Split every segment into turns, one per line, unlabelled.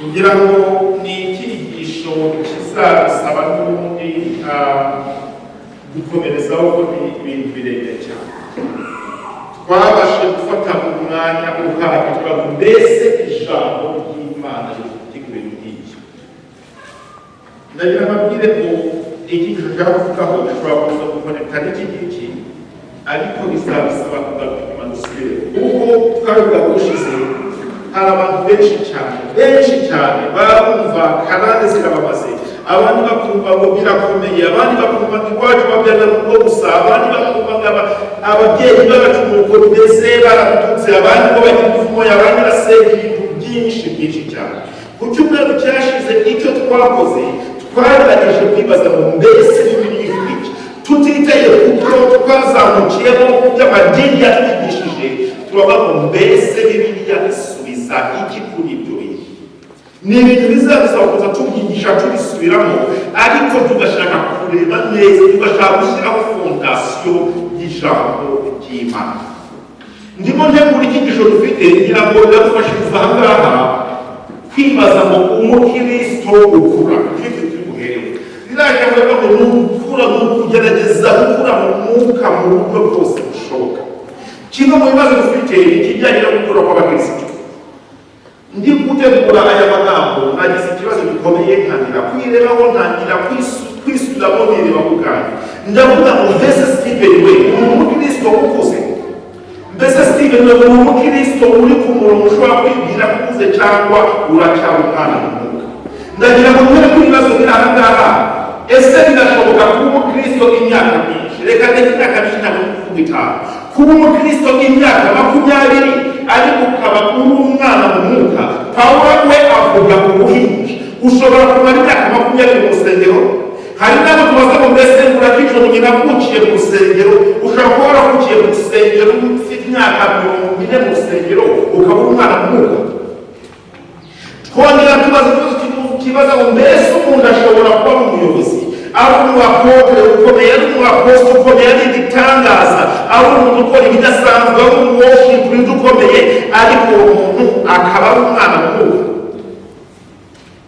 Kugira ngo ni icyigisho kizadusaba n'ubundi gukomerezaho, ko ni ibintu birebire cyane. Twabashe gufata umwanya uhagije turavuga: mbese ijambo ry'Imana rifite ibintu nk'ibyo? Ndagira mbabwire ngo icyigisho nshaka kuvugaho gishobora kuza guconnecta n'iki ngiki, ariko bizabisaba kugaruka inyuma dusubire, kuko twabivuga ubushize, hari abantu benshi cyane, benshi cyane, baba bumva karande zirabamaze, abandi bakumva ngo birakomeye, abandi bakumva ngo iwacu babyara mu rugo gusa, abandi bakumva ngo ababyeyi bacu nuko bimeze, baradututse, abandi ngo bagira imivumo, abandi basenga ibintu byinshi byinshi cyane. Ku cyumweru cyashize icyo twakoze, twagerageje kwibaza ngo: mbese Bibiliya ivuga iki? Tutitaye ku byo twazamukiyemo, ku by'amadini yatwigishije, turavuga ngo: mbese Bibiliya isubiza iki kuri ibyo bintu? Ni ibintu bizadusaba kuza tubyigisha, tubisubiramo, ariko tugashaka kureba neza, tugashaka gushyiraho fondation y'ijambo ry'Imana. Ndimo ntegura icyigisho dufite, ngira ngo biradufashiriza aha ngaha kwibaza ngo: umukristo ukura, nicyo turi buherewe. Ririya jambo rivuga ngo ni ugukura, ni ukugerageza gukura mu mwuka mu buryo bwose bushoboka. Kimwe mu bibazo dufite ni ikijyanye no gukura kw'abakristo. Ndi gutegura aya magambo, nagize ikibazo gikomeye, ntangira kwirebaho, ntangira kwisubiramo, nireba ku bwanjye. Ndavuga ngo: mbese Steven we ni umukristo ukuze? Mbese Steven we ni umukristo uri ku murongo, ushobora kwibwira ko ukuze, cyangwa uracyari umwana mu mwuka? Ndagira ngo mbere ku bibazo biri aha ngaha: ese birashoboka kuba umukristo imyaka myinshi? Reka ndetse imyaka myinshi, ntabwo ndi kuvuga 5. Kuba umukristo imyaka 20 ariko ukaba uri umwana mu mwuka? Pawulo we avuga ubuhinja. Ushobora kumara imyaka 20 mu rusengero. Hari n'abo tubaza ngo: mbese urakijwe? Ngo navukiye mu rusengero. Ushobora kuba waravukiye mu rusengero, ufite imyaka 40 mu rusengero, ukaba uri umwana mu mwuka. Twongera tubaza ikibazo kibaza ngo: mbese umuntu ashobora kuba umuyobozi, ari umuapôtre ukomeye, ari umuapostle ukomeye, ari igitangaza, ari umuntu ukora ibidasanzwe, ari umuworship leader ukomeye, ariko uwo muntu akaba ari umwana mu mwuka?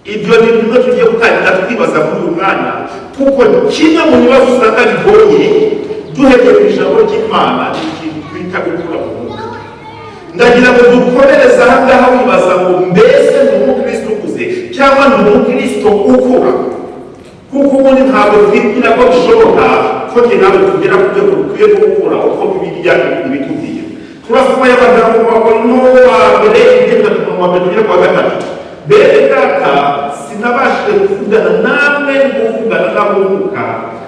Ibyo ni bimwe tugiye gutangira twibaza muri uyu mwanya, kuko kimwe mu bibazo usanga bigoye duhereye ku ijambo ry'Imana ni ikintu twita gukura mu mwuka. Ndagira ngo dukomereze aha ngaha wibaza ngo: mbese ni umukristo ukuze cyangwa ni umukristo ukura? Kuko ubundi ntabwo twibwira ko bishoboka ko njye nawe tugera ku rwego rukwiye rwo gukura uko Bibiliya ibitubwiye. Turasoma aya magambo mu Bakorinto wa mbere, igice 3, umurongo wa mbere tugera ku wa gatatu. Bene data, sinabashije kuvugana namwe nk'uvugana n'ab'umwuka,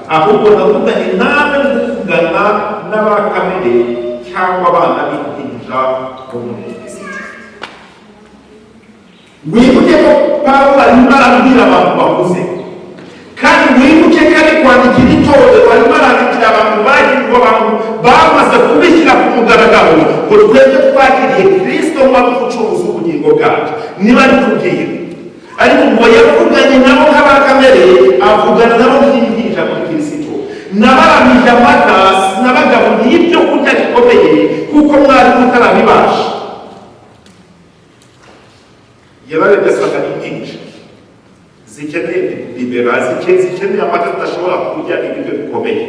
ahubwo navuganye namwe nk'uvugana n'abakamere cyangwa abana b'impinja bo muri Kristo. Wibuke ko Pawulo arimo arabwira abantu bakuze, kandi wibuke ko ari kwandikira itorero, arimo arandikira abantu bagirwa, abantu bamaze kubishyira ku mugaragaro ngo: twebwe twakiriye Kristo nk'uwari umucunguzi w'ubugingo bwacu. Niba ari kubwira, ariko ngo yavuganye nabo nk'abakamere, avugana nabo nk'impinja muri Kristo. Nabaramije amata, sinabagaburiye ibyo kurya bikomeye, kuko mwari mutarabibasha. Yabarebye asanga ni impinja zikeneye biberon, zikeneye amata, zidashobora kurya ibiryo bikomeye.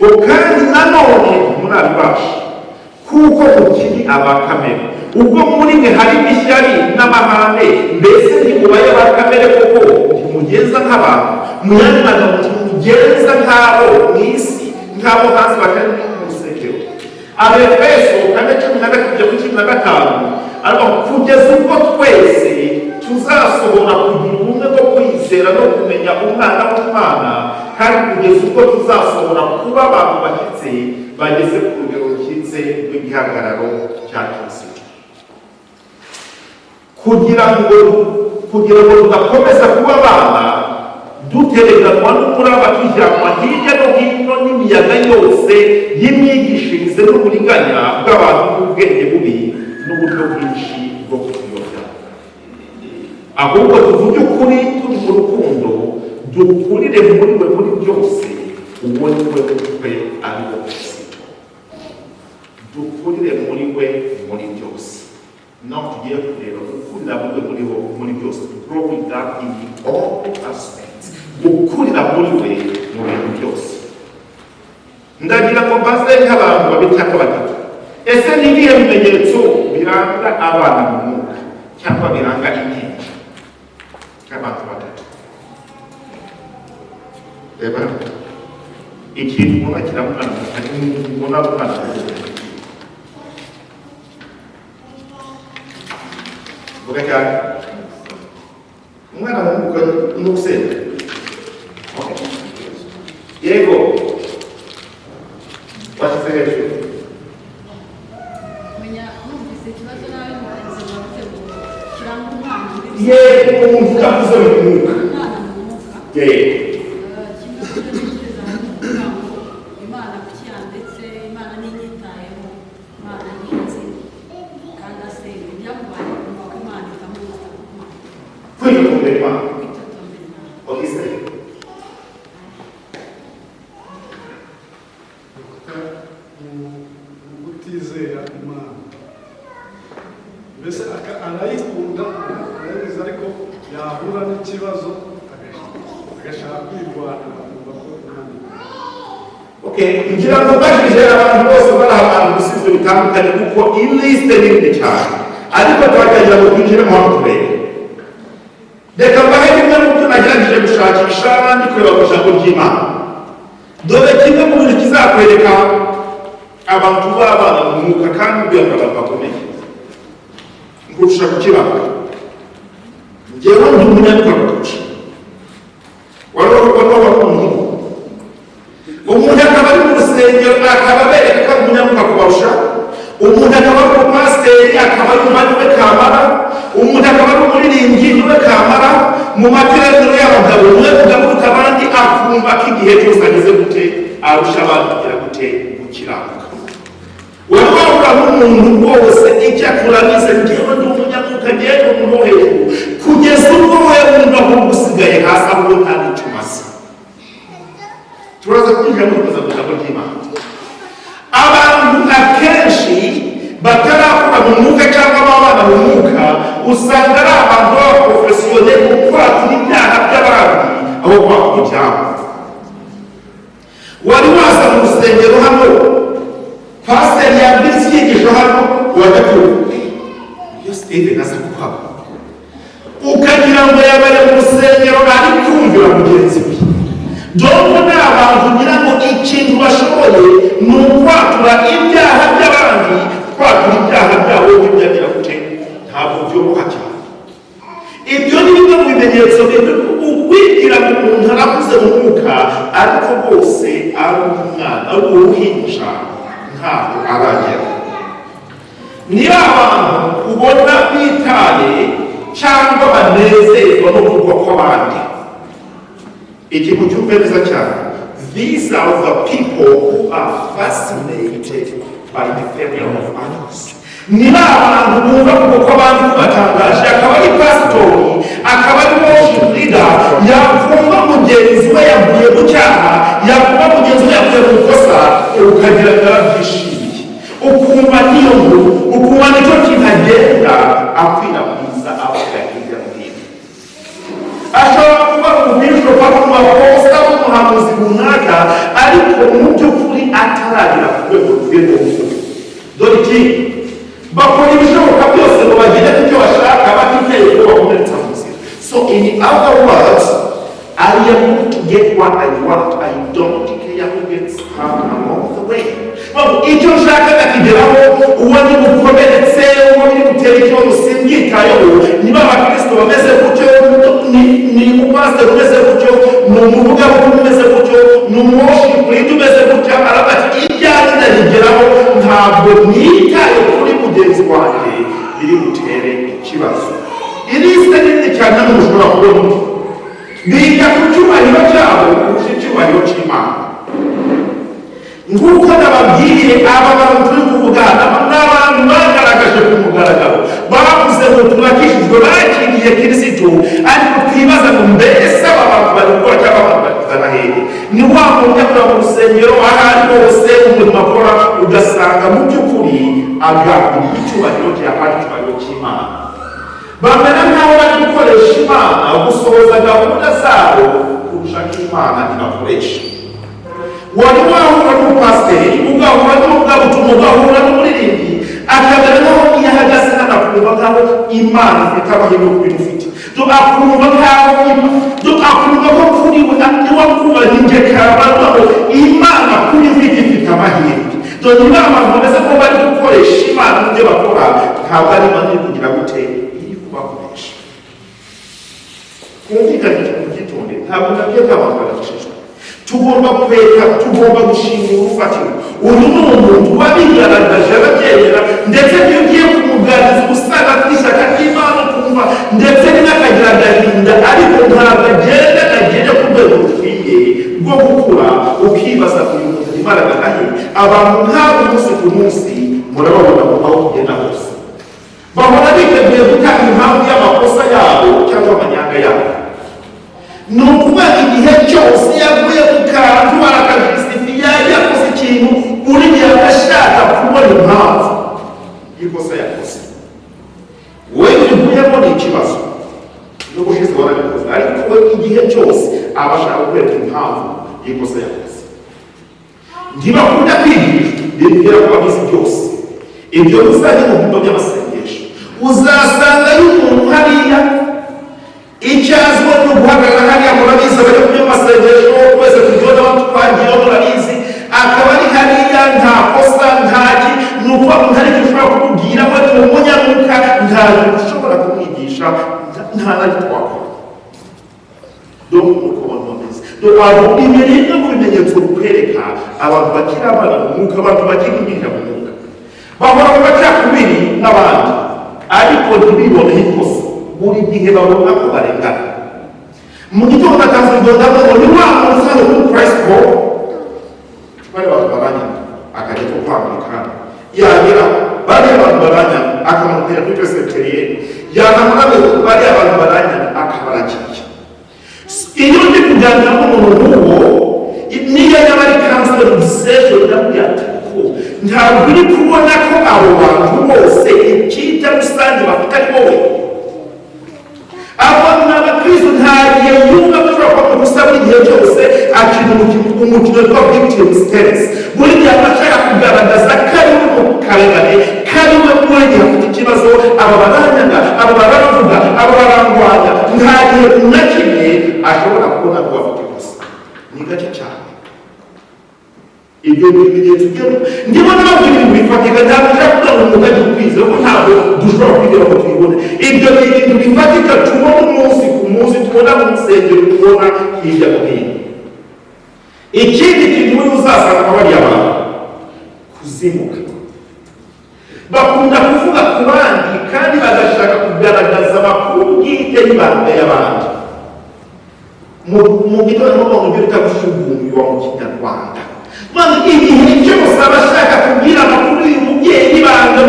Ngo kandi nanone ntimurabibasha kuko mukiri abakamere. Ubwo muri mwe harimo ishyari n'amahane, mbese ntimubaye abakamere koko? Ntimugenza nk'abantu? Mu yandi magambo, ntimugenza nk'abo mu isi, nk'abo hanze batari mu rusengero? Abefeso 4, 13 kujya kuri 15, ariko kugeza ubwo twese tuzasohora kugira ubumwe bwo kwizera no kumenya Umwana w'Imana, kandi kugeza ubwo tuzasohora kuba abantu bashyitse, bageze ku rugero rushyitse rw'igihagararo cya Kristo, kugira ngo tudakomeza kuba abana dutereganwa n'umuraba, tujyanwa hirya no hino n'imiyaga yose y'imyigishirize n'uburiganya bw'abantu b'ubwenge bubi n'uburyo bwinshi bwo kutuyobya, ahubwo tuvuge ukuri turi mu rukundo, dukurire muri we muri byose, uwo ni we mutwe, ari wo Kristo. Dukurire muri we muri byose. No tugiye kureba gukurira muri we muri byose, growing up in all aspects, gukurira muri we mu bintu byose. Ndagira ngo mbaze nk'abantu babiri cyangwa batatu: ese ni ibihe bimenyetso biranga abana mu mwuka cyangwa biranga impinja? Nk'abantu batatu, reba ikintu ubona kiramwana, ubona umwana mu mwuka. Vuga cyane. Umwana mu mwuka ni ugusenga. Okay. Yego, washyize hejuru.
Menya numvise ikibazo nabi, mugenzi wavuze ngo kiranga umwana muri
Yego, umuntu utakuze mu mwuka.
Umwana mu mwuka.
Yego.
Kimwe mu byo ntekereza ni ukuvuga ngo Imana kuki yandetse, Imana ntinyitayeho, Imana ntinzi, kandi asenga ibyamubaye kumva ko Imana itamuzi.
Kwitotombera Imana.
Kwitotombera Imana.
Okise.
Kutizera Imana mbese, arayikunda, arayizi, ariko yahura n'ikibazo agashaka kwirwanya, akumva ko Imana
Okay, ngira ngo mbajije abantu bose bari ahantu ibisubizo bitandukanye, kuko ilisite ni nini cyane, ariko twagerageza ngo twinjiremo hano turebe. Reka mbahe bimwe mu byo nagerageje gushakisha ndi kureba ku ijambo ry'Imana. Dore kimwe mu bintu kizakwereka abantu b'abana mu mwuka, kandi ubwira ngo abantu bakomeye nkurusha kukibaka. Njyewe ndi umunyamwuka kukurusha. Wari wari umuhungu, umuntu akaba ari mu rusengero akaba abereka ko ari umunyamwuka kubarusha, umuntu akaba ari umupasiteri akaba ari niwe kamara, umuntu akaba ari umuririmbyi niwe kamara mu materaniro y'abagabo, niwe mugabo uruta abandi, akumva ko igihe cyose ageze gute arusha abandi kugira gute gukiranuka. Wari wahura n'umuntu rwose icyo akora nize njyewe ndi umunyamwuka, njyewe ndi umuntu wo hejuru, kugeza ubwo we wumva ko usigaye hasi ahubwo nta n'icyo umaze? Turaza kwinjira mu kuza mu ijambo ry'Imana. Abantu akenshi batarakura mu mwuka cyangwa babana mu mwuka, usanga ari abantu b'abaprofesiyoneri mu kwatura ibyaha by'abandi aho kwatura ibyabo. Wari waza mu rusengero hano, pasiteri yambitse icyigisho hano, wajya kumva iyo Steven aza kuhaba ukagira ngo yabaye mu rusengero ari kumvira mugenzi we. Donc ni abantu ngira ngo ikintu bashoboye ni ukwatura ibyaha by'abandi, kwatura ibyaha byabo ntibyagira gute, ntabwo byoroha cyane. Ibyo ni bimwe mu bimenyetso ukwigira ngo umuntu arakuze mu mwuka, ariko rwose ari umwana, ari uruhinja, ntabwo aragera. Niba abantu ubona bitaye cyangwa banezezwa no kugwa kw'abandi, ikintu cyumve neza cyane, these are the people who are fascinated by the failure of others. Niba abantu bumva kugwa kw'abandi kubatangaje, akaba ari pasitori, akaba ari worship leader, yakumva mugenzi we yaguye mu cyaha, yakumva mugenzi we yaguye mu ikosa, ukagira ngo arabyishimiye, ukumva niyo nkuru, ukumva nicyo kintu agenda akwirakwiza avuga hirya no hino. Ashobora kuba umubishopu, ari umuaposita, ari umuhanuzi runaka, ariko mu by'ukuri ataragera ku rwego rw'urwego. Dore ikindi: bakora ibishoboka byose ngo bagere ku cyo bashaka batitaye ko bakomeretsa mu nzira. So in other words, I am going to get what I want. I don't care who gets hurt along the way. Bavuga, icyo nshaka ndakigeraho, uwo ni bukomeretse, uwo ni butere ikibazo simbyitayeho. Niba abakristo bameze gutyo, ni umupasiteri umeze gutyo, ni umuvugabutumwa umeze gutyo, ni umuworship leader umeze gutyo, aravuga ati ibyanjye ndabigeraho, ntabwo nitaye kuri mugenzi wanjye biri butere ikibazo. Ilisite nini cyane hano mushobora kubona. Biga ku cyubahiro cyabo kurusha icyubahiro cy'Imana. Nk'uko nababwiye, aba bantu turi kuvugana ni abantu bagaragaje ku mugaragaro, bavuze ngo turakijijwe, bakiriye Kirisitu, ariko twibaza ngo mbese aba bantu bari gukora cyangwa abantu bari kugana hehe? Ni wa muntu akora mu rusengero, aho ari hose umurimo akora ugasanga mu by'ukuri Agambiriye icyubahiro cye, apana icyubahiro cy'Imana. Bamera nk'aho bari gukoresha Imana gusohoza gahunda zabo kurusha ko Imana ibakoresha. Wari wahura n'umupasiteri, ugahura n'umuvugabutumwa, ugahura n'umuririmbyi, akamera nk'aho iyo ahagaze hano akumva nk'aho Imana ifite amahirwe ku bintu ufite. Akumva nk'aho akumva ko kuri we niwe akubahije karabano, Imana kuri we ifite amahirwe. Dore niba abantu bameze ko bari gukoresha Imana mu byo bakora, ntabwo ari Imana iri kugira gute, iri kubakoresha. Kumvikana ubwitonde, ntabwo nabwiye ko abantu badakijijwe. Tugomba kweka, tugomba gushimira urufatiro. Uyu ni umuntu wabigaragaje ababyemera, ndetse n'iyo ugiye kumuganiriza usanga afite ishyaka ry'Imana, ukumva ndetse n'akagira agahinda, ariko ntabwo agenda agere ku rwego rukwiye rwo gukura. Ukibaza uyu muntu arimo aragana he? Abantu nk'abo umunsi ku munsi murababona mu aho tugenda hose, bahora biteguye gutanga impamvu y'amakosa yabo cyangwa amanyanga yabo. Ni ukuvuga igihe cyose yaguye mu kantu arakajisitifiya, yakoze ikintu, buri gihe agashaka kubona impamvu y'ikosa yakoze. Wowe uguyemo ni ikibazo, n'ubushize warabikoze, ariko we igihe cyose aba ashaka kwereka impamvu y'ikosa yakoze. Ntibakunda kwigishwa, bibwira ko babizi byose. Ibyo uzajya mu byumba by'amasengesho uzasanga y'umuntu hariya icyazwa no guhagarara hariya, murabizi abajya mu by'amasengesho wese tujyana twagiyeho murabizi, akaba ari hariya nta kosa ntaki, ni ukuvuga ngo nta n'icyo ushobora kumubwira, we ni umunyamuka, nta kintu ushobora kumwigisha, nta na gito wakora. Dore uko abantu bameze, abo ibi bimwe mu bimenyetso bikwereka abantu bakiri abana mu mwuka, abantu bakiri impinja mu mwuka, bahora mu macakubiri n'abandi, ariko ntibiboneho ikosa. Buri gihe babona ko barengana. Mu gitondo akaza urugendo ngo ni wa muntu usanzwe kuri Christ Hall, bari abantu baranyanga, akajya ko kwambika, yagera bariya abantu baranyanga, akamutera kuri presbyterienne, yanamara bariya abantu baranyanga, akabaragiye. Iyo ndi kuganira n'umuntu nk'uwo, niyo yaba ari counseling session, ndamubwira ati ko ntabwo uri kubona ko abo bantu bose icyita rusange bafite ari wowe. Abo ni abakristo, nta gihe yumva ko ashobora kuba gusa, buri gihe cyose akina umukino witwa victim stance. Buri gihe aba ashaka kugaragaza ko ari we mu karengane, ko ari we buri gihe afite ikibazo. Aba baranyanga, aba baravuga, aba barangwanya. Nta gihe na kimwe ashobora kubona ko afite ikosa, ni gake cyane. Ibyo bimenyetso byo ndimo nababwira ibintu bifatika. Ntabwo nshaka kuvuga ngo umuntu ajye kwizera ko ntabwo dushobora kwizera ngo tuyibone. Ibyo ni ibintu bifatika tubona umunsi ku munsi, tubona mu nsengero, tubona hirya no hino. Ikindi kintu muri uzasanga bariya bantu kuzimuka, bakunda kuvuga ku bandi kandi bagashaka kugaragaza amakuru bwite y'ibanga y'abandi. Mu gitondo mu byo bita gushugunywa mu Kinyarwanda, maze igihe cyose aba ashaka kubwira amakuru y'uyu mubyeyi y'ibanga,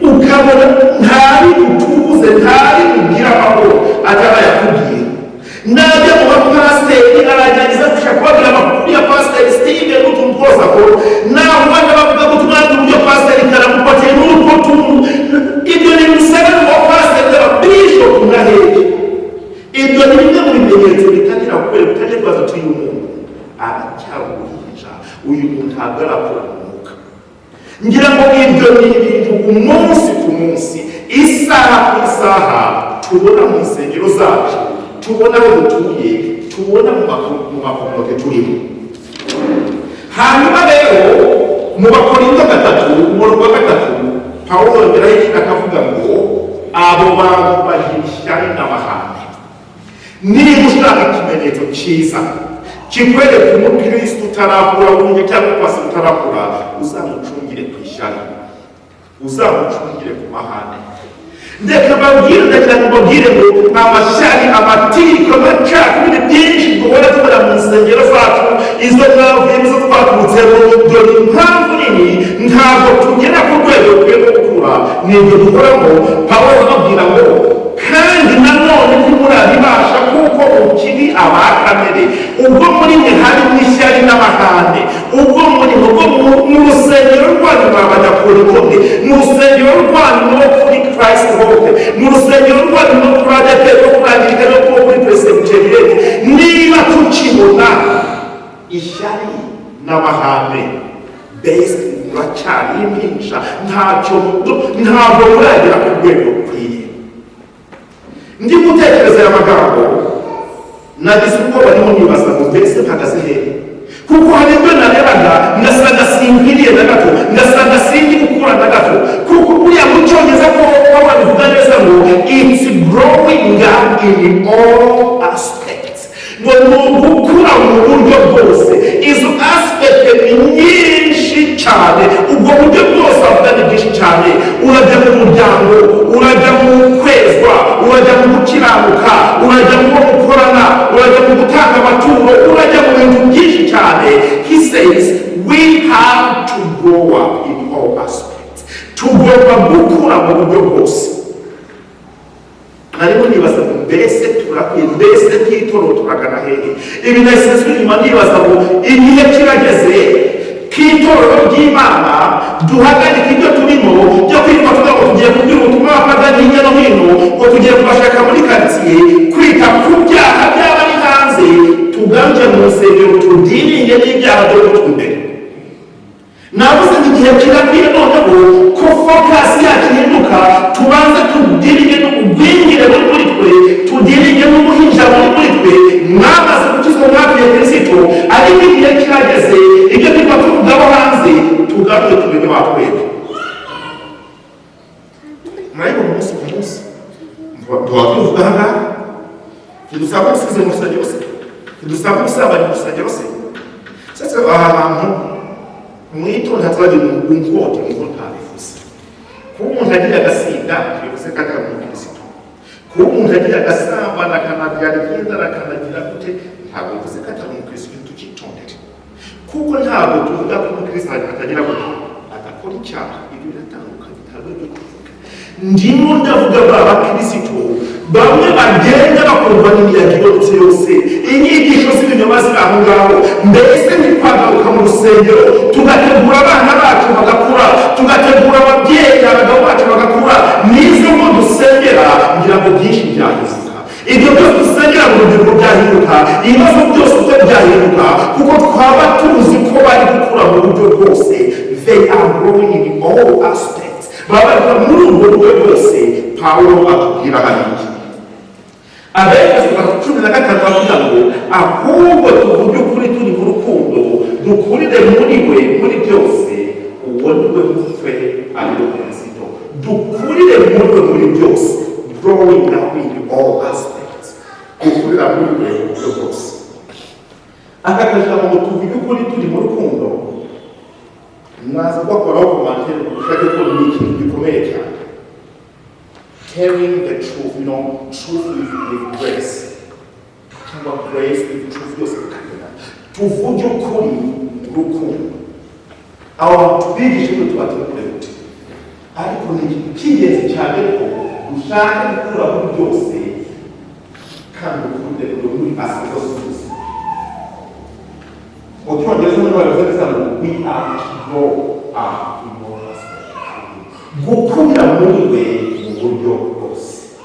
ukabona ntari butuze, ntari bubwire amahoro atarayakubwira. Najya mu bapasiteri aragerageza gushaka kubabwira amakuru ya Pasiteri Steve n'utuntu twose akora, naho bajya bavuga ko tumwanya uburyo Pasiteri karamupatiye n'utwo tuntu. Ibyo ni bisaba mu bapasiteri n'ababishopu na hehe. Ibyo ni bimwe mu bimenyetso bitangira kukwereka, utangira kubaza uti uyu muntu aracyawuhinja, uyu muntu ntabwo arakura mu mwuka. Ngira ngo ibyo ni ibintu umunsi ku munsi, isaha ku isaha, tubona mu nsengero zacu, tubona aho dutuye, tubona mu makominote turimo. Hanyuma rero mu Bakorinto 3 umurongo wa 3, Pawulo yongeraho ikindi akavuga ngo abo bantu bagira ishyari n'amahane. Niba ushaka ikimenyetso cyiza kikwereka umukristo utarakura wumve cyangwa pastor utarakura, uzamucungire ku ishyari, uzamucungire ku mahane. Ndeka babwire, ndagira ngo mbabwire ngo amashyari, amatiku, amacakubiri byinshi duhora tubona mu nsengero zacu, izo mwavuyemo, izo twaturutsemo, dore impamvu nini ntabwo tugera ku rwego rukwiye gukura, ni ibyo duhoramo. Pawulo ababwira ngo kandi nanone ntimurabibasha kuko ukiri aba kamere. Ubwo muri mwe harimo ishyari n'amahane, ubwo muri ubwo mu rusengero rwanyu mwabadakorikome, mu no kuri ADEPR, no kuri Anglikani, no kuri Presbyterienne, niba tukibona ishyari n'amahane, mbese muracyari impinja, ntacyo, ntabwo muragera ku rwego rukwiye. Ndi gutekereza aya magambo, nagize ubwoba, ndimo nibaza ngo: mbese mpagaze hehe? Kuko hari ibyo narebaga ngasanga sinkwiriye na gato, ngasanga sindi gukura na gato. Kuko buriya mu Cyongereza ko babivuga neza ngo "It's growing up in all aspects", ngo ni ugukura mu buryo bwose. Izo aspect ni nyinshi cyane, ubwo buryo bwose avuga ni bwinshi cyane. Urajya mu muryango, urajya mu kwezwa, urajya mu gukiranuka, urajya mu bo mukorana, urajya mu gutanga amaturo, urajya mu bintu byinshi cyane. He says we have to grow up in all aspects, tugomba gukura mu buryo bwose. Narimo nibaza ngo: mbese turakwiye? Mbese nk'itorero turagana hehe? Ibi nahise nsubira inyuma nibaza ngo igihe kirageze k'itorero ry'Imana duhagarika ibyo turimo byo kwirirwa tuvuga ngo tugiye kubwira ubutumwa bw'abapagani hirya no hino, ngo tugiye kubashaka muri karitsiye, kwita ku byaha by'abari hanze. Tugaruke mu nsengero, tudiringe n'ibyaha byo gutwa imbere. Navuze ngo igihe kirakwiye noneho ko focus yacu ihinduka, tubanze tudiringe n'ubugwingire buri muri twe, tudiringe n'ubuhinja buri muri twe. Mwamaze gukizwa, mwakiriye Kirisito, ariko igihe kirageze ibyo turimo tuvugaho hanze tugaruke tumenye watwebwe. Murabibona umunsi ku munsi tuba tubivuga aha ngaha: ntidusanga ubusizi mu rusengero se? Ntidusanga ubusambanyi mu rusengero se? Sasa aha hantu mwitonde, hatazagira umuntu unkota ngo ntabivuze. Kuba umuntu agiye agasinda ntibivuze ko atari umukristo. Kuba umuntu agiye agasambana, akanabyara ibyenda, akanagira gute, ntabwo bivuze ko atari umukristo. Tukitondere, kuko ntabwo tuvuga ko umukristo atagira gute, adakora icyaha. Ibyo biratandukanye, ntabwo ari byo tuvuga. Ndimo ndavuga ba bakristo bamwe bagenda bakumva n'imiyaga ibonetse yose, inyigisho z'ibinyoma ziri aho ngaho. Mbese ntitwagaruka mu rusengero, tugategura abana bacu bagakura, tugategura ababyeyi, abagabo bacu bagakura n'izo ngo dusengera? Ngira ngo byinshi byahinduka. Ibyo byose dusengera mu rubyiruko byahinduka, ibibazo byose uko byahinduka, kuko twaba tuzi ko bari gukura mu buryo bwose. They are growing in all aspects, baba bari muri ubwo buryo bwose. Pawulo atubwira hariya Abefeso 15, bavuga ngo ahubwo tuvuge ukuri turi mu rukundo, dukurire muri we muri byose, uwo ni we mutwe, ari we Kristo. Dukurire muri we muri byose, growing up in all aspects, gukurira muri we mu buryo bwose. Aka kajambo ngo "tuvuge ukuri turi mu rukundo", naza kugakoraho commentaire ushake ko ni ikintu gikomeye cyane. Telling the truth, truth with grace, cyangwa grace with truth, byose bikagenda. Tuvuge ukuri mu rukundo. Abo tubigishe ko tubategure gute, ariko ni ikintu cy'ingenzi cyane ko dushaka gukura muri byose kandi ukunde muri aspect zose z'ubuzima. Mu Cyongereza niho babivuze neza ngo "We are to grow up in all aspects", gukurira muri we mu buryo bwose.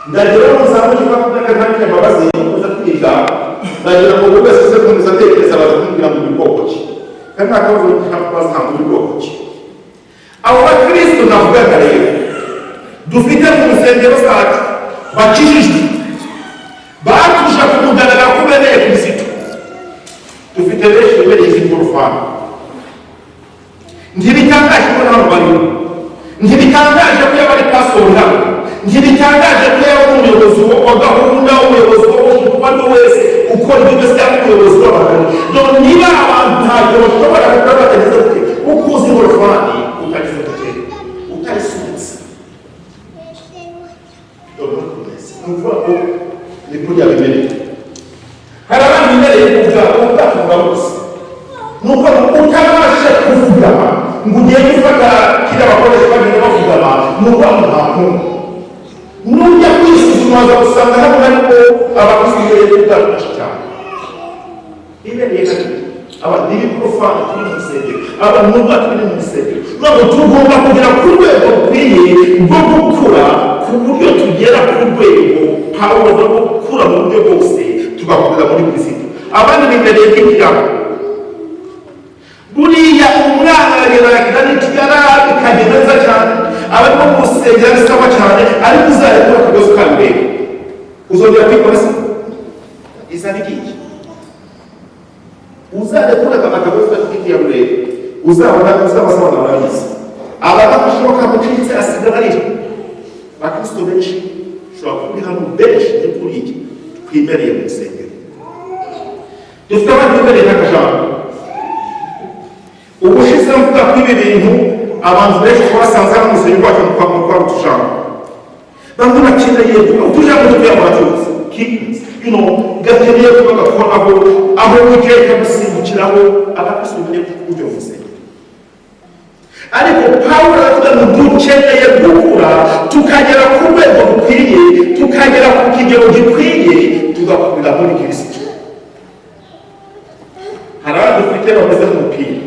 Ndagira ngo nzamuke 25, imbabazi muza kwiga. Ndagira ngo buri wese aze kumva atekereza, baza kumubwira ngo uri bwoko ki, kandi nta kabazo baza ngo uri bwoko ki. Abo bakristo navugaga rero dufite mu nsengero zacu bakijijwe, batuje ku mugaragaro ko bemeye Kirisito, dufite benshi bemereye izi ngorofani. Ntibitangaje ko hano barimo, ntibitangaje ko yaba ari pastori hano, ntibitangaje ko yaba ari umuyobozi wa gahunda, umuyobozi wa worship, uwo ari we wese ukora ibyo byose, cyangwa umuyobozi w'abantu. Dore niba abantu ntabwo bashobora gukora batagize gute, uko uzi ingorofani utagize gute, utayisunitse. Dore nuko bimeze, ni ukuvuga ngo ni kuriya bimereye. Hari abandi bimereye kuvuga ubwato bwabuze, ni uko utabasha kuvuga ngo ugende ufata kiriya bakoresha bagenda bavugana, ni ukuvuga ngo nta nkunga. Nujya kwisuzuma waza gusanga hano harimo abakozi bibereye ubwato benshi cyane, bibereye hano aba n'ibikorofani turi mu rusengero, abantu n'ubwato biri mu rusengero. Ntabwo tugomba kugera ku rwego rukwiye rwo gukura. ku buryo tugera ku rwego Pawulo avuga ko gukura mu buryo bwose, tugakomeza muri Kristo. Abandi bibereye kwigiramo. Buriya umwana aragenda agakina n'ikigara, bikagenda neza cyane, abarimo gusengera bisaba cyane, ariko uzarekura akagozi ukabireba, uzongera kwikora se isa n'igihe uzarekura akagozi kakikiyamureba, uzabona uzabasaba barabizi, abadafashe bakamucitse, asigara arira. Abakristo benshi ushobora kuba uri hano, benshi ni kuri iki twimereye mu rusengero. Dufite abandi bimereye nk'akajambo. Ubushize mvuga ko ibi bintu abantu benshi twasanze hano mu rusengero rwacu kwa utujambo, bamwe bakeneye utujambo dutuye mu batuzi gakeneye kuba gakoraho aho wicaye, kagusimbukiraho. Abakristo bimenye kujya mu rusengero, ariko Pawulo aravuga ngo dukeneye gukura, tukagera ku rwego rukwiye, tukagera ku kigero gikwiye, tugakurira muri Kirisito. Hari abandi dufite bameze nk'umupira.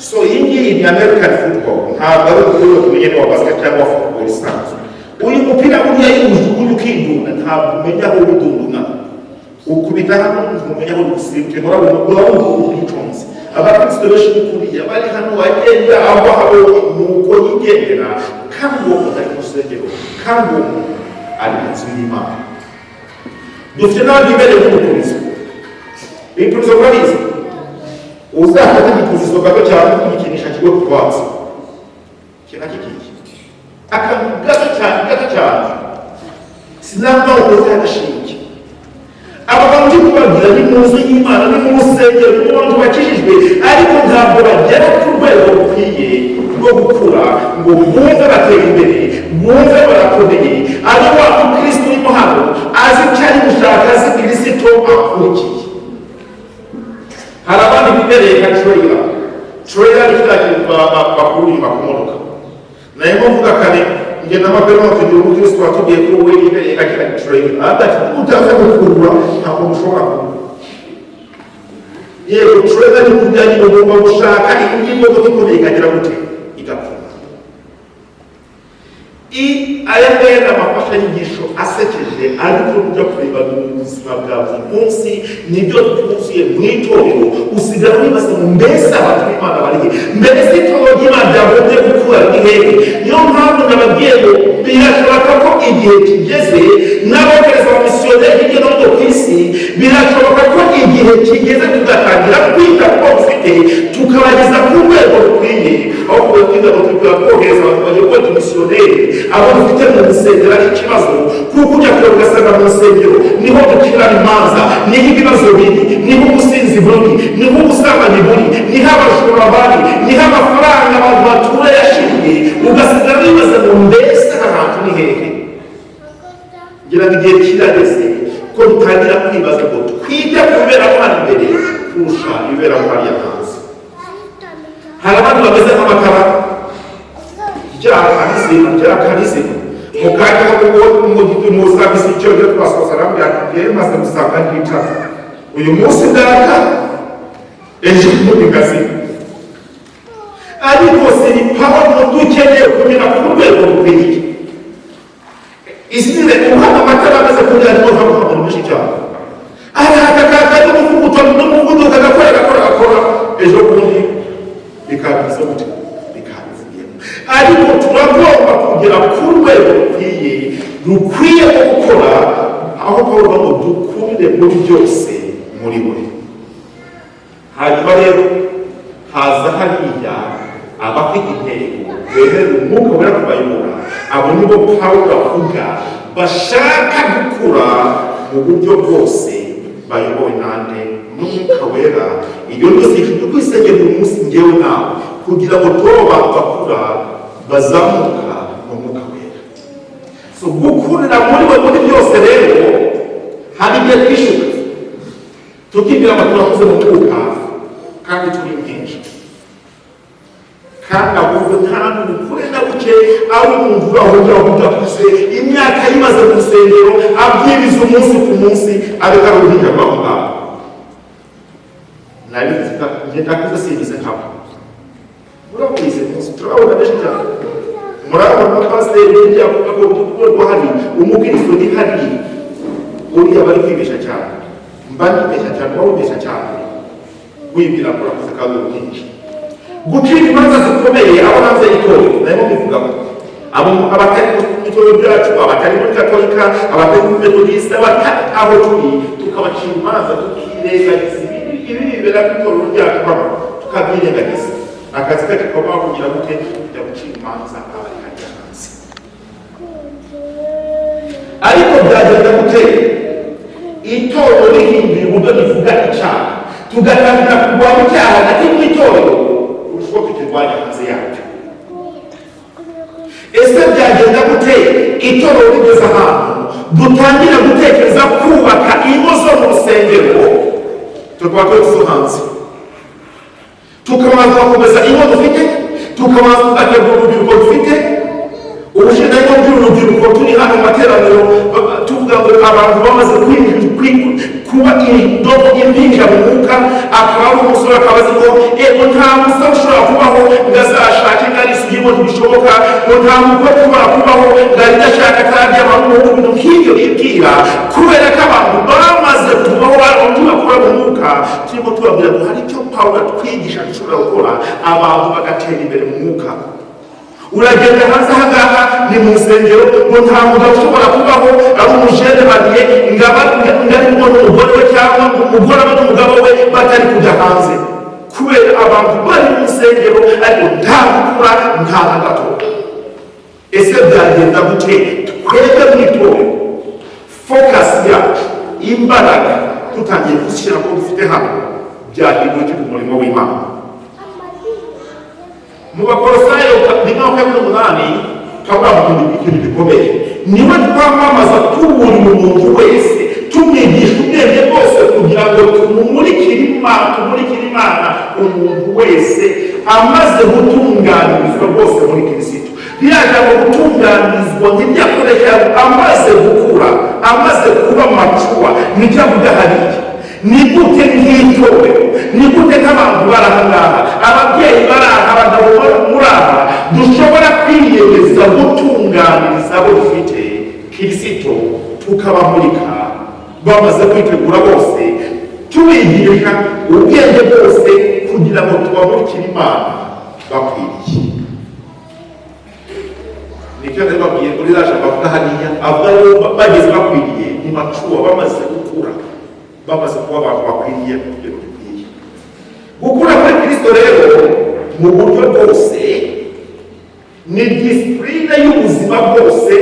So iyi ngiyi ni American football, ntabwo ari umupira tumenye ni wa basket cyangwa wa football isanzwe. Uyu mupira buriya iyo uwujugunya ukidunda, ntabwo umenya aho udunduna, ukubita hano ntumenya aho usimbukira, urabona urabona ubiconze. Abakristo benshi ni kuriya bari hano, bagenda aho abonye nuko yigendera, kandi uwo muntu ari mu rusengero, kandi uwo muntu ari mu nzu y'Imana. Dufite n'abandi bibereye nk'umupurizo. Ibipurizo murabizi, uzafata igipurizo gato cyane kugikinisha kigo ku twatsi kina kikiye, akantu gato cyane, gato cyane, sinabwo ukoze agashinge. Aba bantu ndi kubabwira ni mu nzu y'Imana, ni mu rusengero, ni mu bantu bakijijwe, ariko ntabwo bagera ku rwego rukwiye rwo gukura ngo bumve batera imbere, bumve barakomeye. Ari wa mukristo urimo hano azi icyo ari gushaka, azi Kirisito akurikiye. Hari abandi bibereye nka trailer. Trailer ni kiriya kintu bakura inyuma ku modoka. Nayo mvuga kare, njye na Mapero tugira umukristo watubwiye ko we yibereye nka kiriya trailer, aravuga ati utaza gukurura ntabwo mushobora kurura. Yego, trailer ni kurya nyine, ugomba gushaka indi modoka ikomeye ikagira gute, igapfa. Aya ngaya ni amafashanyigisho asekeje, ariko ujya kureba mu buzima bwa buri munsi nibyo twuzuye mu itorero. Usigara wibaza ngo mbese abantu b'Imana bari he? Mbese itorero ry'Imana ryagombye gukura ni hehe? Niyo mpamvu nababwiye ngo birashoboka ko igihe kigeze n'abohereza abamisiyoneri hirya no hino ku isi. Birashoboka ko igihe kigeze tugatangira kwita ku bo dufite, tukabageza ku rwego rukwiye, aho kuba twiga ngo turi kohereza abantu bagiye gukora imisiyoneri, abo dufite mu rusengero ari ikibazo, kuko ujya kure ugasanga mu rusengero niho ducirana imanza, niho ibibazo biri, niho ubusinzi buri, niho ubusambanyi buri, niho abajura bari, niho amafaranga abantu batura yashiriye. Ugasigara wibaza ngo mbese aha hantu ni hehe? Ngira ngo igihe kirageze ko dutangira kwibaza ngo twite ku bibera hano imbere kurusha ibibera hariya hanze. Hari abandi bameze nk'amakara ryaka ryaka rizima. Mu kanya muzabizi icyo byo twasoza, arambwira ati njyewe maze gusanga nticara, uyu munsi ndaka, ejo bundi ngazima. Ariko siri Pawulo, dukeneye kugera ku rwego rukwiye. Izina uhana amatara amaze kurya, arimo nkamuha menshi cyane, araka n'umuvuduko n'umuvuduko, agakora, agakora, agakora, ejo bundi bikabiza gute, bikabivuyemo. Ariko turagomba kugera ku rwego rukwiye, rukwiye gukora, aho Paul avuga ngo dukurire muri byose muri we. Hanyuma rero haza hariya abafite intego, bemerera Umwuka Wera kubayobora. Abo nibo Pawulo avuga bashaka gukura mu buryo bwose bayobowe nande? N'Umwuka Wera. Iyo ni ikintu cyo kwisengera uyu munsi ngewe nawe, kugira ngo tube abantu bakura, bazamuka mu Mwuka Wera. So gukurira muri we muri byose rero, hari igihe twishuka tukibwira ngo turakuze mu mwuka kandi turi impinja, kandi ahubwo nta n'ubukure na buke, ari umuntu uraho ngaho udakuze, imyaka yimaze mu rusengero abwiriza umunsi ku munsi, ariko ari uruhinja rw'aho ngaho. Nabivuze, njye ndakuze, simbize nkabo. Murabizi munsi turababona benshi cyane. Murabona pasiteri burya agomba gukorwa hari umukristo ni hari uriya bari kwibeshya cyane, mba nibeshya cyane, uba wibeshya cyane wibwira ngo urakoze kandi uri gucira imanza zikomeye abo hanze y'itorero. Narimo mbivugaho abo abatari mu itorero ryacu, abatari muri Katolika, abatari muri Metodiste, abatari aho turi, tukabacira imanza tukirengagiza ibi bibera mu itorero ryacu hano, tukabyirengagiza. Akazi kacu kaba kugira gute? Kujya gucira imanza abari hajya hanze. Ariko byagenda gute itorero rihinduye uburyo rivuga icyaha, tugatangira kurwanya icyaha hagati mu itorero kurusha uko tukirwanya hanze yacyo? Ese byagenda gute itorero rigeze ahantu dutangira gutekereza kubaka ingo zo mu rusengero, tukaba tuzi zo hanze, tukabanza tugakomeza ingo dufite, tukabanza tugategura urubyiruko dufite? Ubushize narimo mbwira urubyiruko turi hano mu materaniro, tuvuga ngo abantu bamaze kuba indobo impinja mu mwuka, akaba ari umusore, akaba azi ngo ego nta musore ushobora kubaho ngo azashake ngo ari isugi, ngo ntibishoboka, ngo nta mukobwa ushobora kubaho ngo ari idashaka atararyama n'umuhungu, ibintu nk'ibyo bibwira, kubera ko abantu bamaze kubaho abantu bakura mu mwuka. Turimo tubabwira ngo hari icyo Pawulo atwigisha dushobora gukora, abantu bagatera imbere mu mwuka. Uragenda hanze aha ngaha ni mu rusengero, ngo nta mugabo ushobora kubaho ari umujene marié ngo ari kumwe n'umugore we, cyangwa ngo umugore abe n'umugabo we batari kujya hanze, kubera abantu bari mu rusengero ariko nta gukura, nta na gato. Ese byagenda gute twebwe mu itorero focus yacu, imbaraga tutangiye kuzishyira ko dufite hano, byahindura iki mu murimo w'Imana? Mu Bakorosayo 1:8 kavuga ikintu gikomeye: niwe twamamaza tuburira umuntu wese, tumwigisha ubwenge bwose, kugira ngo tumumurikire Imana, tumurikire Imana umuntu wese amaze gutunganirizwa rwose muri Kirisito. Ririya jambo gutunganirizwa niryo akoresha, amaze gukura, amaze kuba mature, nicyo avuga hariya. Ni gute nk'itorero, ni gute nk'abantu bari aha ngaha, ababyeyi bari aha, abagabo muri aha, dushobora kwiyemeza gutunganiriza abo dufite Kirisito, tukabamurika bamaze kwitegura bose, tubigisha ubwenge bwose, kugira ngo tubamurikire Imana bakwiriye? Nicyo nari babwiye muri raje bavuga hariya, avuga ngo bageze bakwiriye, ni mature, bamaze gukura, bamaze kuba abantu bakwiriye ku rugero rukwiye. Gukura muri Kirisito rero mu buryo bwose ni discipline y'ubuzima bwose,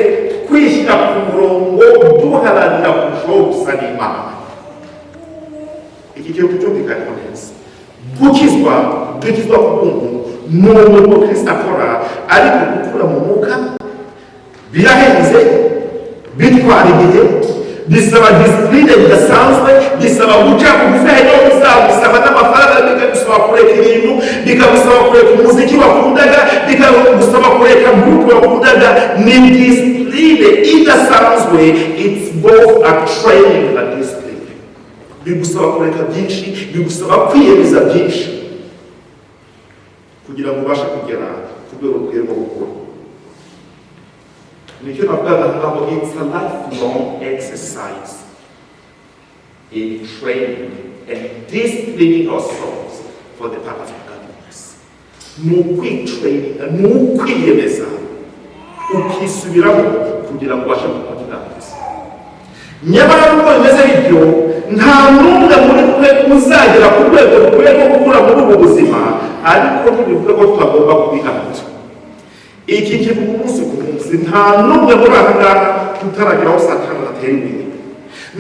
kwishyira ku murongo duharanira kurushaho gusa n'Imana. Iki kintu tucyumvikaneho neza. Gukizwa, dukizwa ku buntu, ni umurimo Kirisito akora, ariko gukura mu mwuka birahenze, bitwara igihe, bisaba discipline bidasanzwe, bisaba guca bugufi aho bizagusaba n'amafaranga, bikagusaba kureka ibintu, bikagusaba kureka umuziki wakundaga, bikagusaba kureka groupe wakundaga. Ni discipline idasanzwe. It's both a training and a discipline. Bigusaba kureka byinshi, bigusaba kwiyemeza byinshi kugira ngo ubashe kugera ku rwego rukwiye rwo gukura. Nicyo navugaga ngo it's a lifelong exercise in training and disciplining ourselves for the purpose of godliness. Ni ukwitraininga, ni ukwiyemeza, ukisubiramo kugira ngo ubashe kuba kirangiza. Nyamara nubwo bimeze bityo, nta n'umwe muri twe uzagera ku rwego rukwiye rwo gukura muri ubu buzima, ariko ntibivuga ko tutagomba kubiharanira. Iki kivuga umunsi ku munsi. Nta n'umwe muri aha ngaha utaragera aho Satani adatera imbere,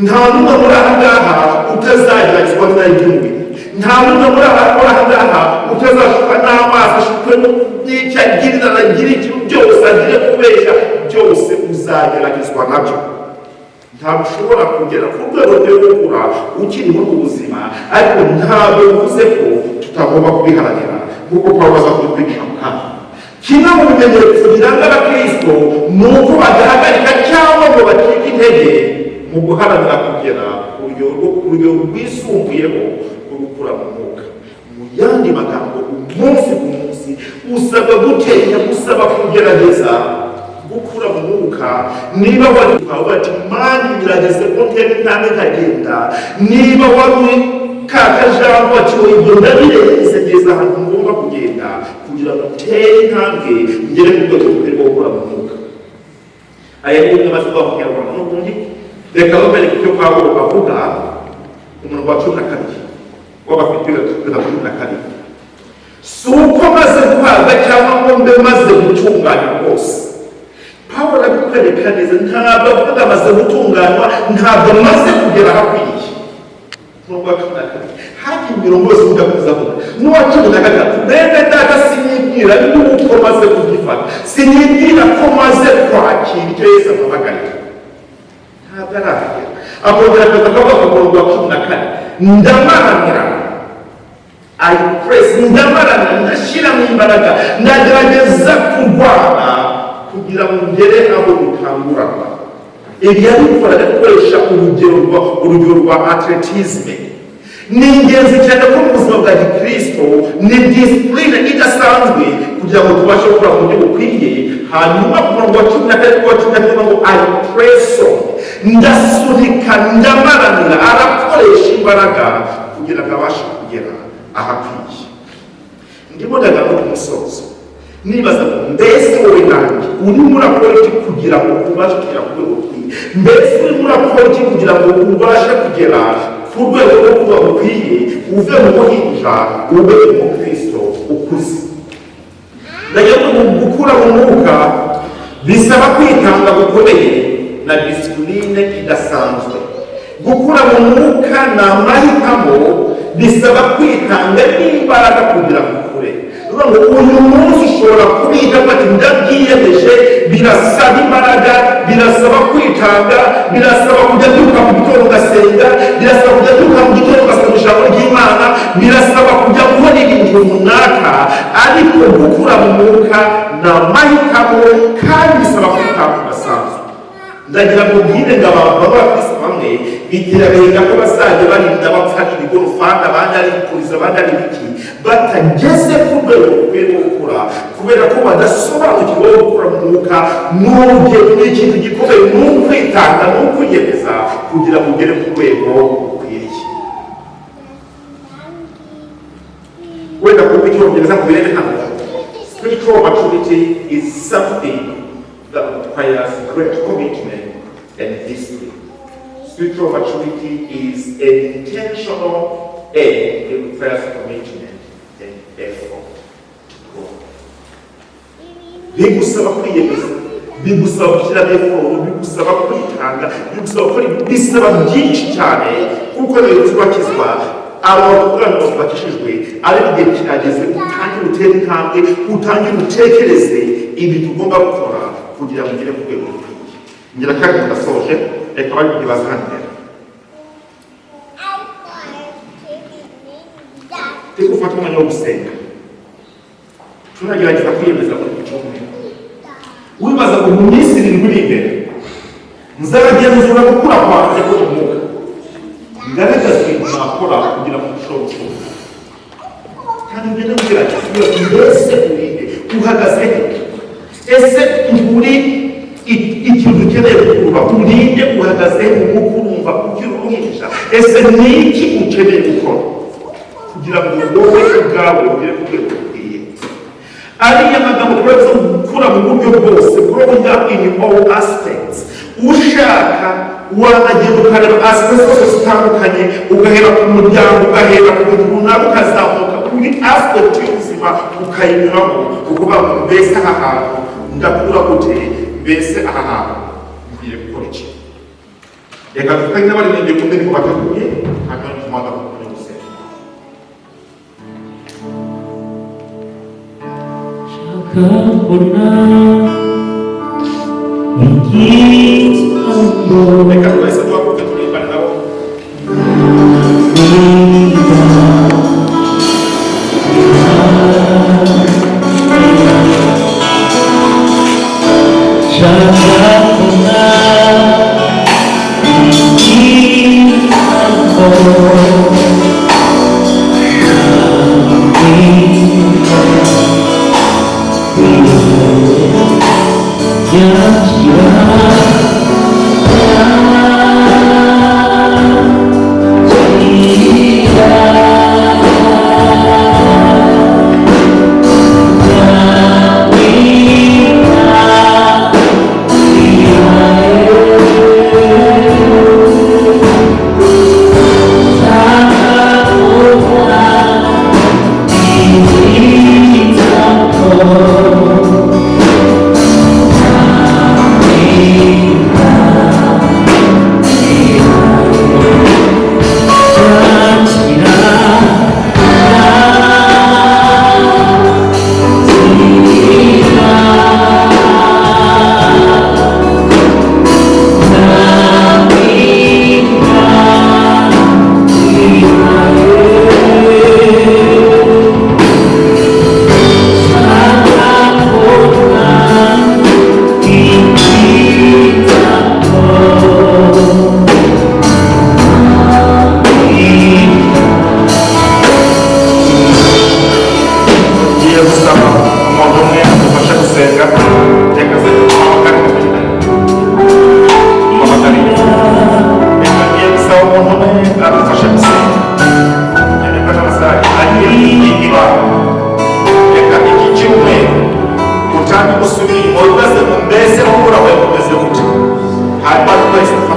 nta n'umwe muri aha ngaha utazageragezwa n'irari ry'umubiri, nta n'umwe muri aha ngaha utazashukwa n'amaso, ashukwe n'icyo agirira, agira ikintu byose, agire kubeshya, byose uzageragezwa nabyo. Ntabwo ushobora kugera ku rwego rwo gukura ukiri muri ubu buzima, ariko ntabwo bivuze ko tutagomba kubiharanira, nk'uko Pawulo aza kubitwigisha mu kanya. Kimwe mu bimenyetso biranga abakristo ni uko badahagarika cyangwa ngo bacike intege mu guharanira kugera ku rugero rwisumbuyeho rwo gukura mu mwuka. Mu yandi magambo, umunsi ku munsi. munsi, usabwa gutenya, usaba kugerageza gukura mu mwuka. Niba wari ukavuga ati mani birageze ko ntera intambwe nkagenda, niba wari uri ka kajambo ati ibyo ndabirenze, ngeze ahantu ngomba kugenda kugira ngo ntere intambwe ngere ku rwego rukwiye rwo gukura mu mwuka. Aya ni imwe maze kuvuga mu Kinyarwanda n'ubundi reka babereke icyo Pawulo avuga umurongo wa 12 w'Abafilipi 3:12. Si uko maze guhabwa cyangwa ngo mbe maze gutunganywa rwose. Pawulo arabikwereka neza, ntabwo avuga amaze gutunganywa, ntabwo amaze kugera ahakwiriye. Umurongo wa 12 hafi imirongo yose udakomeza avuga n'uwa 13: bene data, sinibwira yuko maze kugifata, sinibwira ko maze kwakira icyo Yesu ampamagarira. Ntabwo arahagera. Akongera akaza akavuga ku murongo wa 14: ndamaranira, I press, ndamaranira, ndashyiramo imbaraga, ndagerageza kurwana kugira ngo ngere aho dutanguranwa. Ibi yabikoraga akoresha urugero rwa athlétisme. Ni ingenzi cyane ko mu buzima bwa gikristo ni discipline idasanzwe kugira ngo tubashe gukora mu buryo bukwiye. Hanyuma ku murongo wa 14 wa 14 ngo I press on, ndasunika, ndamaranira. Arakoresha imbaraga kugira ngo abashe kugera ahakwiye. Ndimo ndagana ku musozo, nibaza ngo mbese wowe nanjye urimo urakora iki kugira ngo ubashe kugera ku rwego rukwiye? Mbese urimo urakora iki kugira ngo ubashe kugera ku rwego rwo kuba bukwiye, uve mu buhinja ube umukristo ukuze? Ndagira ngo gukura mu mwuka bisaba kwitanga gukomeye na discipline idasanzwe. Gukura mu mwuka ni amahitamo, bisaba kwitanga n'imbaraga kugira ngo ukure. Ni ngo uyu munsi ushobora kubita ati ndabyiyemeje, birasaba imbaraga, birasaba kwitanga, birasaba kujya byuka mu gitondo ugasenga, birasaba kujya byuka mu gitondo ugasoma ijambo ry'Imana, birasaba kujya gukora ibintu runaka. Ariko gukura mu mwuka ni amahitamo kandi bisaba kwitanga kudasanzwe. Ndagira ngo mbwire ngo abantu baba abakristo bamwe bitera agahinda ko bazajya barinda bapfa ibigorofani, abandi ari ibipurizo, abandi ari ibiki, batageze ku rwego rukwiye rwo gukura, kubera ko badasobanukiwe gukura mu mwuka. Ni urugendo, ni ikintu gikomeye, ni ukwitanga, ni ukwiyemeza kugira ngo ugere ku rwego rukwiriye. Wenda kuvuga Icyongereza ngo birebe hano: spiritual maturity is something that requires great commitment and discipline. Spiritual maturity is an intentional aim. It requires commitment and effort to grow. Bigusaba kwiyemeza, bigusaba gushyiramo effort, bigusaba kwitanga, bigusaba gukora, bisaba byinshi cyane, kuko rero tubakizwa abantu bakijijwe, ariko igihe kirageze utangire utere intambwe, utangire utekereze ibintu ugomba gukora kugira ngo ugere ku rwego rukwiye. Ngira kandi ndasoje, reka bari kubibaza hano imbere. Reka ufate umwanya wo gusenga. Tunagerageza kwiyemeza muri iki cyumweru, wibaza ngo mu minsi 7 iri imbere nzagenzura gukura kwanjye ko mu mwuka, ngaragaza ibintu nakora kugira ngo ndusheho gukura. Kandi ugende ugerageza, mbese urinde uhagaze he? Ese uri ikintu ukeneye gukurura? Urinde uhagaze he mu mwuka? Urumva ukiri uruhinja? Ese ni iki ukeneye gukora kugira ngo wowe ubwawe ugere ku rwego rukwiye? Ariya magambo turaza gukura mu buryo bwose, growing up in all aspects. Ushaka wanagenda ukareba aspects zose zitandukanye, ugahera ku muryango, ugahera ku bintu runaka, ukazamuka kuri aspect y'ubuzima, ukayinyuramo, ukuvuga ngo mbese aha hantu ndakura gute? Mbese aha hantu nkwiye gukora iki? Reka dufatanye n'abaririmbyi ku ndirimbo bateguye, hanyuma tumaze kumenya gusenga.
Shaka igitambo.
Reka twese duhaguruke turirimbane nabo.
Shaka igitambo.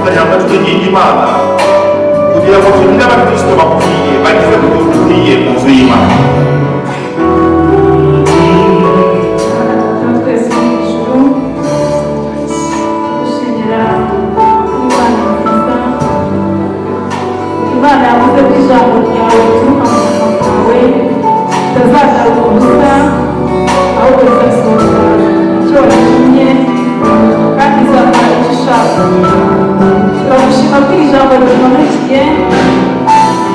Gufatanya hamwe twinginga Imana kugira ngo tugire abakristo bakwiye, bageze ku rwego rukwiye mu nzu y'Imana.
Twese mu ijuru, gushimira Imana nziza. Imana yavuze ko ijambo ryawe rituruka mu kanwa kawe ritazagaruka ubusa, ahubwo rizasohoza icyo waritumye kandi rizakora icyo ushaka. Turagushima ko iri jambo ritumanukiye.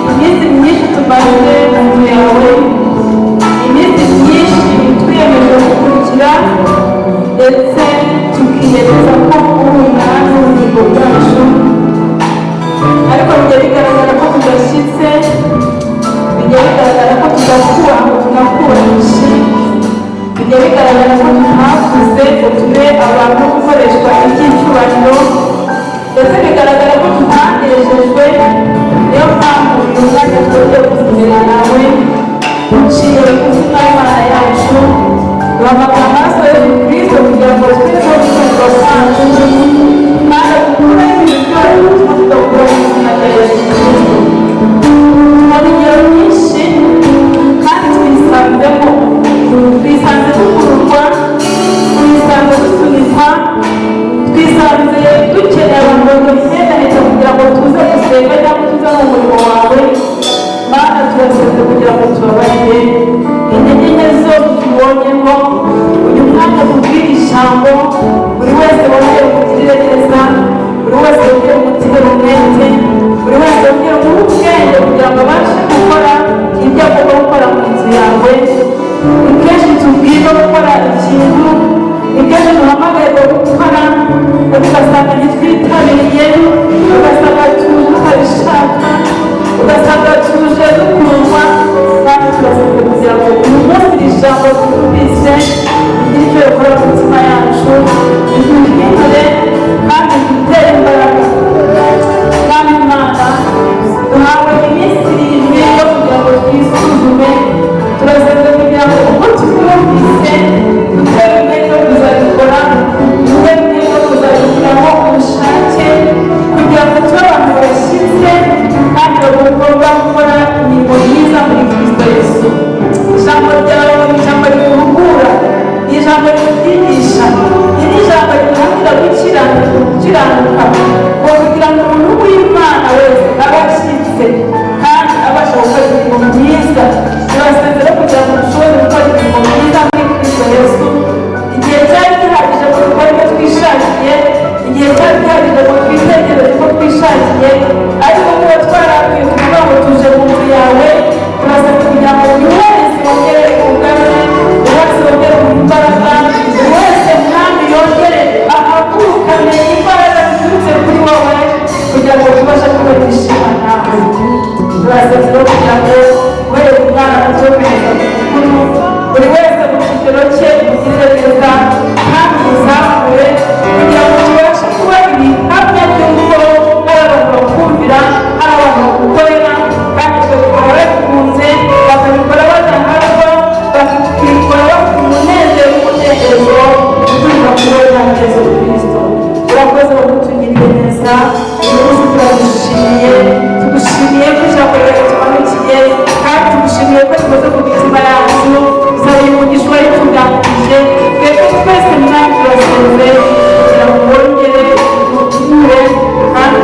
Iminsi myinshi tumaze mu nzu yawe, iminsi myinshi twiyemeje gukurikira, ndetse tukiyemeza ko uri umwami w'ubugingo bwacu, ariko bijya bigaragara ko tudashyitse, bijya bigaragara ko tudakura ngo tunakubahishe, bijya bigaragara ko tutakuze ngo tube abantu bo gukoreshwa iby'icyubahiro, ndetse bigaragara ko tutanejejwe. Niyo mpamvu uyu mwanya twongeye kuza imbere yawe, uciye bugufi Imana yacu, duhamagara amaraso ya Yesu Kristo kugira ngo twese gukorerwa kwacu kandi dukureho ibintu byose bituma tudakura mu izina rya Yesu Kristo. Tubona ingero nyinshi kandi twisanzemo, twisanze dukururwa, twisanze dusunikwa, twisanze dukeneye abantu baduhendahenda kugira ngo tuze gusenga cyangwa tuze mu murimo wawe. Mana, turasenze kugira ngo tubabarire intege nke zose tubonyemo. Uyu mwanya tubwire ijambo, buri wese wongere umugirire neza, buri wese wongere umutere umwete, buri wese wongere umuhe ubwenge kugira ngo abashe gukora ibyo agomba gukora mu nzu yawe. Ni kenshi tubwirwa gukora ikintu, ni kenshi duhamagarirwa gukora, ugasanga ntitwitabiriye, ugasanga tuje tutabishaka, ugasanga tuje dukundwa. Kandi turasabwa kugira ngo uyu munsi iri jambo twumvise rigire icyo rikora mu mitima yacu, riduhindure kandi ridutere imbaraga. Mwami Imana, duhawe iminsi 7 yo kugira ngo twisuzume. Turasenze kugira ngo uko tubyumvise dutere umwete wo kuzabikora, dutere umwete wo kuzabigiramo ubushake, kugira ngo tube abantu bashyitse kandi bagomba gukora imirimo myiza muri Kristo Yesu. Ijambo ryawe ni ijambo rituhugura, ni ijambo ritwigisha, ni n'ijambo riduhatira gukiranuka, ngo kugira ngo umuntu w'Imana wese abe ashyitse kandi abasha gukora imirimo myiza. Turasenze rero kugira ngo dushobore gukora imirimo myiza muri Kristo Yesu. Igihe cyari gihagije ngo dukore ibyo twishakiye, igihe cyari gihagije ngo twitegereze uko twishakiye, ariko kuba twarakwiye tuvuga ngo tuje mu nzu yawe. Turasabwa kugira ngo buri wese wongere ubugane, buri wese wongere imbaraga, buri wese, Mwami, yongere ahagurukane imbaraga ziturutse kuri wowe kugira ngo tubashe kubona ishima nawe. Turasabwa rero kugira ngo uhereye ku mwana muto kugeza ku mukuru, buri wese mu kigero cye umugirire neza kandi umuzamure, kugira ngo tubashe kuba ibihamya by'uko hari abantu bakumvira, hari abantu bagukorera, kandi twe tukaba babikunze, bakabikora badaharwa, bakabikora bafite umunezero n'umudendezo uturuka kuri wowe na Yesu Kristo. Urakoze ngo utugirire neza. Uyu munsi turagushimiye, tugushimiye ko ijambo ryawe tumanukiye kandi tugushimiye ko rikoze ku mitima yacu. Tuzabiye umugisha warituganirije twebwe twese. Mwami, turasenze kugira ngo wongere uduture kandi